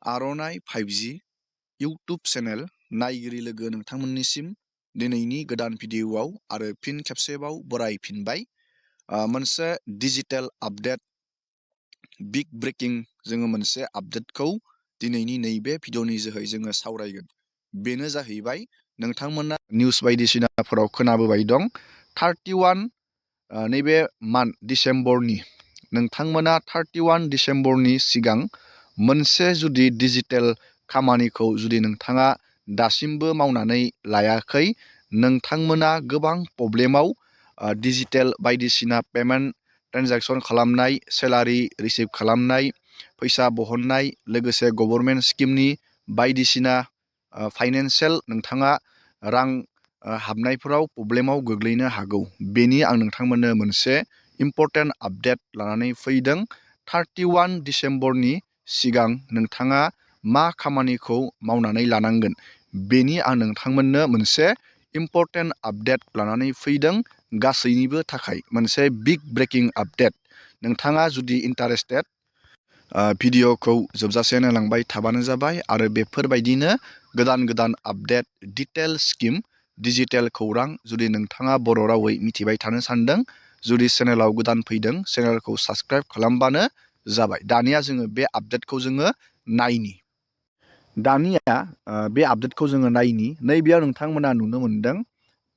आर'नाइ 5G YouTube channel नायगिरि लोगो नोंथांमोननिसिम दिनैनि गोदान भिडिअ'आव आरो फिन खेबसेबाव बरायफिनबाय। मोनसे डिजिटेल आपडेट बिग ब्रेकिं जोङो मोनसे आपडेटखौ दिनैनि नैबे भिडिअ'नि जोहै जोङो सावरायगोन। बेनो जाहैबाय नोंथांमोना निउस बायदिसिनाफोराव खोनाबोबाय दं 31 नैबे मान्थ डिसेम्बरनि नोंथांमोना 31 डिसेम्बरनि सिगां मोनसे जुदि डिजिटेल खामानिखौ जुदि नोंथाङा दासिमबो मावनानै लायाखै, नोंथांमोना गोबां प्रब्लेमाव डिजिटेल बायदिसिना पेमेन्ट ट्रेन्जेकसन खालामनाय, सेलारि रिसिभ खालामनाय, फैसा बहननाय, लोगोसे गभर्नमेन्ट स्किमनि बायदिसिना फाइनेन्सियेल नोंथाङा रां हाबनायफोराव प्रब्लेमाव गोग्लैनो हागौ। बेनि आं नोंथांमोननो मोनसे इम्परटेन्ट आपडेट लानानै फैदों। 31 डिसेम्बरनि सिगां नोंथाङा मा खामानिखौ मावनानै लानांगोन, बेनि आं नोंथांमोननो मोनसे इम्परटेन्ट आपडेट लानानै फैदों। गासैनिबो थाखाय मोनसे बिग ब्रेकिं आपडेट। नोंथाङा जुदि इन्टारेस्टेड भिडिअ'खौ जोबजासे नायलांबाय थाबानो जाबाय आरो बेफोरबायदिनो गोदान गोदान आपडेट डिटेल स्किम डिजिटेल खौरां जुदि नोंथाङा बर' रावै मिथिबाय थानो सानदों, जुदि चेनेलाव गोदान फैदों चेनेलखौ साबस्क्राइब खालामबानो जाबाय। दानिया जोङो बे आपडेटखौ जोङो नायनि। दानिया बे आपडेटखौ जोङो नायनि। नैबेयाव नोंथांमोना नुनो मोनदों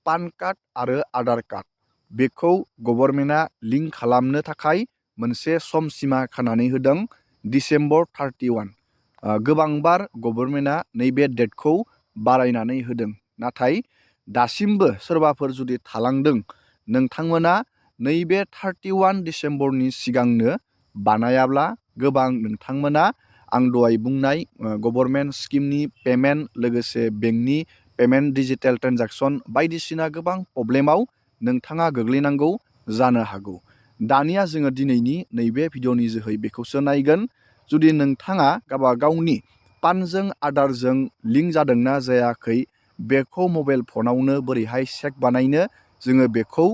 पान कार्ड आरो आधार कार्ड बेखौ गभर्नमेन्टआ लिंक खालामनो थाखाय मोनसे सम सिमा खानानै होदों डिसेम्बर 31। गोबांबार गभर्नमेन्टआ नैबे डेटखौ बारायनानै होदों, नाथाय दासिमबो सोरबाफोर जुदि थालांदों, नोंथांमोना नैबे 31 डिसेम्बरनि सिगांनो बानायाब्ला गोबां नोंथांमोना आं दहाय बुंनाय गभर्नमेन्ट स्किमनि पेमेन्ट, लोगोसे बेंकनि पेमेन्ट, डिजिटेल ट्रेन्जेकसन बायदिसिना गोबां प्रब्लेमाव नोंथाङा गोग्लैनांगौ जानो हागौ। दानिया जोङो दिनैनि नैबे भिडिअ'नि जोहै बेखौसो नायगोन। जुदि नोंथाङा गावबा गावनि पानजों आधारजों लिंक जादोंना जायाखै, बेखौ मबाइल फनावनो बोरैहाय चेक बानायनो जोङो बेखौ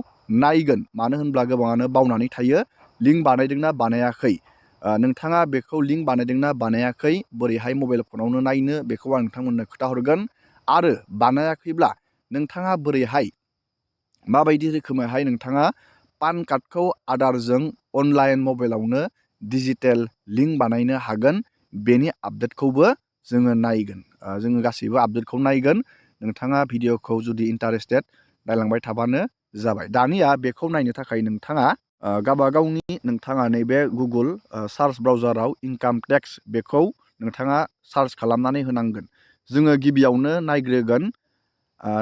नायगोन। मानो होनब्ला गोबाङानो बावनानै थायो लिंक बानायदोंना बानायाखै। नोंथाङा बेखौ लिंक बानायदोंना बानायाखै, बोरैहाय मबाइल फनावनो नायनो बेखौ आं नोंथांमोननो खोन्थाहरगोन। आरो बानायाखैब्ला नोंथाङा बोरैहाय माबायदि रोखोमैहाय नोंथाङा पान कार्डखौ आधारजों अनलाइन मबाइलावनो डिजिटेल लिंक बानायनो हागोन, बेनि आपडेटखौबो जोङो नायगोन। जोङो गासैबो आपडेटखौ नायगोन। नोंथाङा भिडिअ'खौ जुदि इन्टारेस्टेड नायलांबाय थाबानो जाबाय। दानिया बेखौ नायनो थाखाय नोंथाङा गावबा गावनि नोंथाङा नैबे गुगोल सार्च ब्राउजाराव इनकाम टेक्स बेखौ नोंथाङा सार्च खालामनानै होनांगोन। जोङो गिबियावनो नायग्रोगोन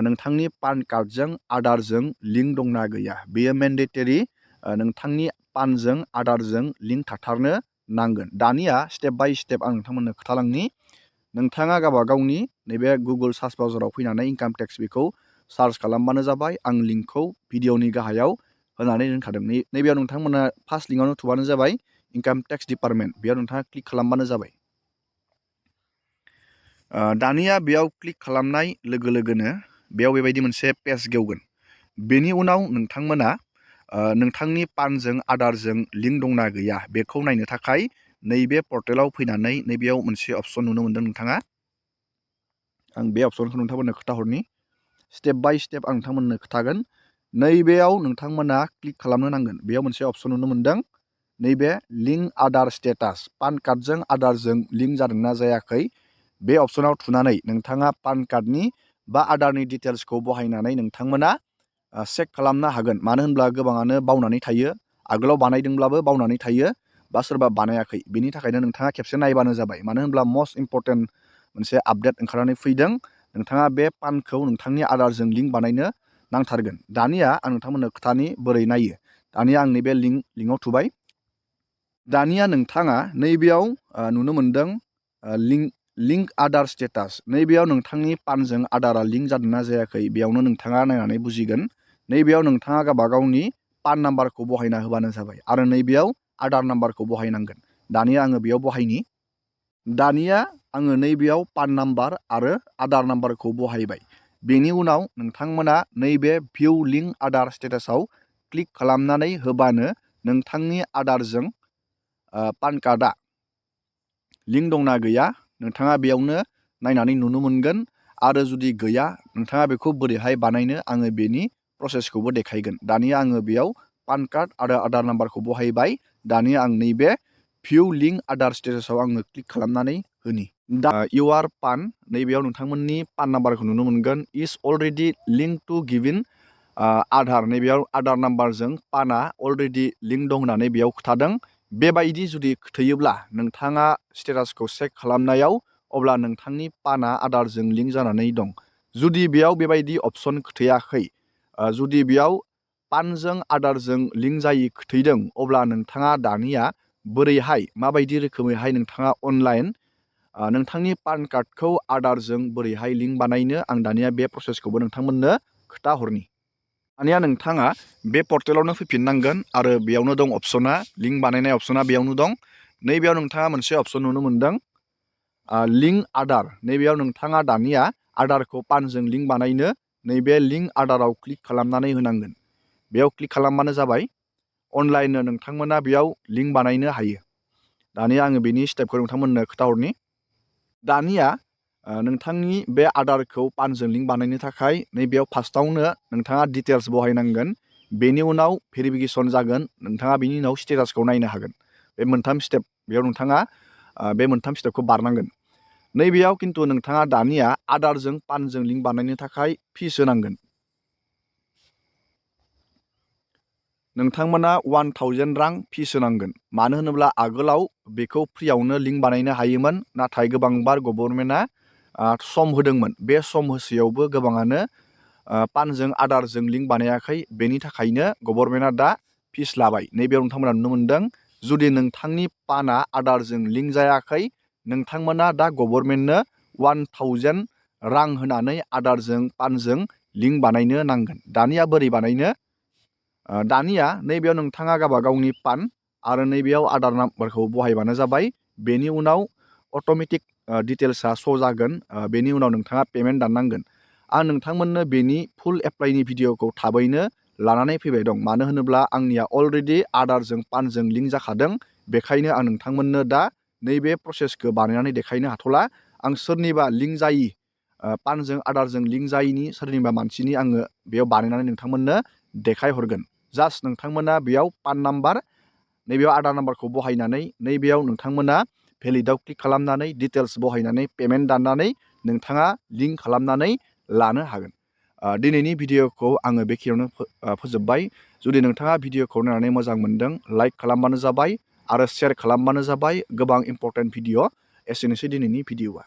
नोंथांनि पान कार्डजों आधारजों लिंक दंना गैया। बेयो मेन्डेटरि। नोंथांनि पानजों आधारजों लिंक थाथारनो नांगोन। दानिया स्टेप बाय स्टेप आं नोंथांमोननो खोन्थालांनि। नोंथाङा गावबा गावनि नैबे गुगोल सार्च ब्राउजाराव फैनानै इनकाम टेक्स बेखौ सार्च खालामबानो जाबाय। आं लिंकखौ भिडिअ'नि गाहायाव होनानै दोनखादों। नैबेयाव नोंथांमोना फार्स्ट लिंकआवनो थुबानो जाबाय इनकाम टेक्स डिपार्टमेन्ट। बेयाव नोंथाङा क्लिक खालामबानो जाबाय। दानिया बेयाव क्लिक खालामनाय लोगो लोगोनो बेयाव बेबायदि मोनसे पेज गेवगोन। बेनि उनाव नोंथांमोना नोंथांनि पानजों आधारजों लिंक दंना गैया बेखौ नायनो थाखाय नैबे पर्टेलाव फैनानै नैबेयाव मोनसे अप्शन नुनो मोनदों नोंथाङा। आं बे अप्शनखौ नोंथांमोननो खोन्थाहरनि। स्टेप बाय स्टेप आं नोंथांमोननो खोन्थागोन। नैबेयाव नोंथांमोना क्लिक खालामनो नांगोन। बेयाव मोनसे अप्शन नुनो मोनदों नैबे लिंक आधार स्टेटास। पान कार्डजों आधारजों लिंक जादोंना जायाखै, बे अप्शनाव थुनानै नोंथाङा पान कार्डनि बा आधारनि डिटेल्सखौ बहायनानै नोंथांमोना चेक खालामनो हागोन। मानो होनब्ला गोबाङानो बावनानै थायो, आगोलाव बानायदोंब्लाबो बावनानै थायो, बा सोरबा बानायाखै। बेनि थाखायनो नोंथाङा खेबसे नायबानो जाबाय। मानो होनब्ला मस्ट इम्परटेन्ट मोनसे आपडेट ओंखारनानै फैदों। नोंथाङा बे पानखौ नोंथांनि आधारजों लिंक बानायनो नांथारगोन। दानिया आं नोंथांमोननो खोथानि बोरै नायो। दानिया आं नैबे लिंकआव थुबाय। दानिया नोंथाङा नैबेयाव नुनो मोनदों लिंक आधार स्टेटास। नैबेयाव नोंथांनि पानजों आधारा लिंक जादोंना जायाखै बेयावनो नोंथाङा नायनानै बुजिगोन। नैबेयाव नोंथाङा गावबा गावनि पान नाम्बारखौ बहायना होबानो जाबाय आरो नैबेयाव आधार नाम्बारखौ बहायनांगोन। दानिया आङो बेयाव बहायनि। दानिया आङो नैबेयाव पान नाम्बार आरो आधार नाम्बारखौ बहायबाय। बेनि उनाव नोंथांमोना नैबे भिउ लिंक आधार स्टेटासाव क्लिक खालामनानै होबानो नोंथांनि आधारजों पान कार्डआ लिंक दंना गैया नोंथाङा बेयावनो नायनानै नुनो मोनगोन आरो जुदि गैया नोंथाङा बेखौ बोरैहाय बानायनो आङो बेनि प्रसेसखौबो देखायगोन। दानिया आङो बेयाव पान कार्ड आरो आधार नाम्बारखौ बहायबाय। दानिया आं नैबे भिउ लिंक आधार स्टेटासाव आङो क्लिक खालामनानै होनि। दा इउआर पान नैबेयाव नोंथांमोननि पान नाम्बारखौ नुनो मोनगोन is already link to given Aadhaar नैबेयाव आधार नाम्बारजों पाना अलरेडि लिंक दं होननानै बेयाव खोथादों। बेबायदि जुदि खोथायोब्ला नोंथाङा स्टेटासखौ चेक खालामनायाव अब्ला नोंथांनि पाना आधारजों लिंक जानानै दं। जुदि बेयाव बेबायदि अपसन खोथायाखै, जुदि बेयाव पानजों आधारजों लिंक जायि खोथैदों, अब्ला नोंथाङा दानिया बोरैहाय माबायदि रोखोमैहाय नोंथाङा अनलाइन नोंथांनि पान कार्डखौ आधारजों बोरैहाय लिंक बानायनो आं दानिया बे प्रसेसखौबो नोंथांमोननो खोथाहरनि। दानिया नोंथाङा बे पर्टेलावनो फैफिननांगोन आरो बेयावनो दं अपसना लिंक बानायनाय अपसना बेयावनो दं। नैबेयाव नोंथाङा मोनसे अपसन नुनो मोनदों लिंक आधार। नैबेयाव नोंथाङा दानिया आधारखौ पानजों लिंक बानायनो नैबे लिंक आधाराव क्लिक खालामनानै होनांगोन। बेयाव क्लिक खालामबानो जाबाय। अनलाइननो नोंथांमोना बेयाव लिंक बानायनो हायो। दानिया आङो बेनि स्टेपखौ नोंथांमोननो खोथाहरनि। दानिया नोंथांनि बे आधारखौ पानजों लिंक बानायनो थाखाय नैबेयाव फार्स्टआवनो नोंथाङा डिटेल्स बहायनांगोन। बेनि उनाव भेरिफिकेसन जागोन। नोंथाङा बेनि उनाव स्टेटासखौ नायनो हागोन। बे मोनथाम स्टेप बेयाव नोंथाङा बे मोनथाम स्टेपखौ बारनांगोन। नैबेयाव खिन्थु नोंथाङा दानिया आधारजों पानजों लिंक बानायनो थाखाय फिस होनांगोन। नोंथांमोना 1000 रां फिस होनांगोन। मानो होनोब्ला आगोलाव बेखौ फ्रियावनो लिंक बानायनो हायोमोन, नाथाय गोबांबार गभर्नमेन्टआ सम होदोंमोन। बे सम होसेयावबो गोबाङानो पानजों आधारजों लिंक बानायाखै। बेनि थाखायनो गभर्नमेन्टआ दा फिस लाबाय। नैबेयाव नोंथांमोना नुनो मोनदों जुदि नोंथांनि पाना आधारजों लिंक जायाखै, नोंथांमोना दा गभर्नमेन्टनो 1000 रां होनानै आधारजों पानजों लिंक बानायनो नांगोन। दानिया बोरै बानायनो? दानिया नैबेयाव नोंथाङा गावबागावनि पान आरो नैबेयाव आधार नाम्बारखौ बहायबानो जाबाय। बेनि उनाव अट'मेटिक डिटेल्सआ श' जागोन। बेनि उनाव नोंथाङा पेमेन्ट दाननांगोन। आं नोंथांमोननो बेनि फुल एप्लाइनि भिडिअखौ थाबैनो लानानै फैबाय दं। मानो होनोब्ला आंनिया अलरेडि आधारजों पानजों लिंक जाखादों। बेखायनो आं नोंथांमोननो दा नैबे प्रसेसखौ बानायनानै देखायनो हाथ'ला। आं सोरनिबा लिंक जायि पानजों आधारजों लिंक जायिनि सोरनिबा मानसिनि आङो बेयाव बानायनानै नोंथांमोननो देखायहरगोन। जास्ट नोंथांमोना बेयाव पान नाम्बार नैबेयाव आधार नाम्बारखौ बहायनानै नैबेयाव नोंथांमोना भेलिडआव क्लिक खालामनानै डिटेल्स बहायनानै पेमेन्ट दाननानै नोंथाङा लिंक खालामनानै लानो हागोन। दिनैनि भिडिअखौ आङो बेखिनियावनो फोजोबबाय। जुदि नोंथाङा भिडिअखौ नायनानै मोजां मोनदों, लाइक खालामबानो जाबाय आरो शेयार खालामबानो जाबाय। गोबां इम्परटेन्ट भिडिअ। एसेनोसै दिनैनि भिडिअआ।